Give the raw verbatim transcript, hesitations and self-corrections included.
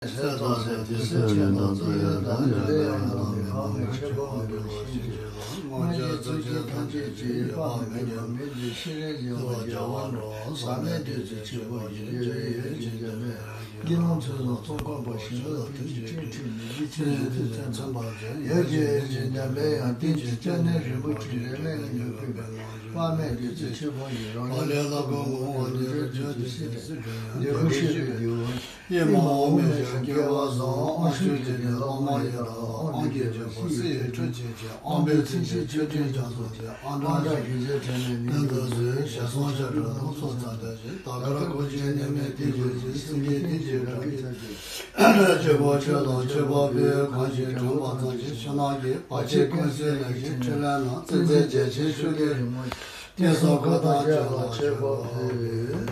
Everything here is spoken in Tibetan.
ཚེ་རྟག་ཚེ་དེ་སྲིད་ཕྱིར་དང་འཚོ་ཡི་དང་། འཇམ་དཔལ་དབྱངས་དང་མི་ཕམ་གྱི་ཆོས་འཁོར་ལ་ཞིང་གཤེགས་སོ། སྔོན་ཆད་ཚུལ་ཁྲིམས་ཐམས་ཅད་ཀྱིས་ཡིད་དཔག་མེད་ཀྱང་། མི་འདི་ཤི་རན་ཞིང་བ་རྒྱལ་བ་འགྲོ། ཟག་མེད་བདུད་རྩི་ཆེན་པོ་ཡི། འབྲས་བུ་ཡོད་ཅིང་འཇམ་པའི་དབྱངས་ཀྱི། དགེ་སློང་ཚུལ་བཟུང་ཚོགས་བསྐོར་བ། ཞིང་རྡུལ་ཕུན་སུམ་ཚོགས་པའི་ཚོགས། ཡོད་ཅིང་ཡིད་ཀྱིས་མཚོན་པ་མཛོད། ཡོད་ཅིང་ཡིད་ཀྱིས་འཇམ་པའི་དབྱངས། ཏིང་འཛིན་སྐྱབས་གནས་རིན་པོ་ཆེ། འབྲལ་མེད་གླིང་དུ་ཕུལ་བའི། དཔག་མེད་བདུད་རྩི་ཆོས་འཁོར་ཡི། རང་ལུས་ལྷ་སྐུ་ངོ་བོ་ཉིད། འབྲས་བུ་བརྗོད་དུ་སྲིད་པའི་འབྲས་བུ་བཤད་པའི་རྒྱལ་པོ། ཡིད་མ་འོངས་མི་བཞིན་སྐྱེ་བ་བཟང་། ཨོ་ཞུ་ཅི་ནི་བླ་མ་ཡི་རང་། ཨོ་རྒྱན་ཆོས་འཁོར་སྲིད་ཡུལ་ཁྲོད་ཆེན་ཅན། ཨོ་བོད་མཚན་ཤེས་ཆོས་སྤྲིན་རྒྱ་མཚོ་ཆེ། ཨ་ཏྲ་ཨ་ཏྲ་གི་རྗེ་དྲན་ནས་ཉིད་དུ་བཟོད། ཞལ་གསུང་བཤད་སྒྲུབ་སྣ་ཚོགས་མཛད་པ་བཞིན། དར་དཀར་སྐུ་ཅན་ནད་མེད་བདེ་གཤེགས་ཀྱི། སེང་གེའི་བསྟན་བཅོས་སྒྲ་སྐད་ཆོས་ཀྱི། ཆོས་འཁོར་ཆོས་དང་ཆོས་འཕགས་པའི། གང་ཞིག་དྲན་པ་ཙམ་གྱིས་ཕྱི་ནང་གི། བར་ཆད་ཀུན་སེལ་ནད་ཀྱི་འཕྲིན་ལས་རྣམས། བརྩེ་མཛད་རྒྱལ་ཆེན་ཤུགས་ལྡན་རིང་མོ་ཆེ། བསྟན་སྲུང་སྐུ་དང་བཅས་ལ་མཆོད་པ་ཕུལ།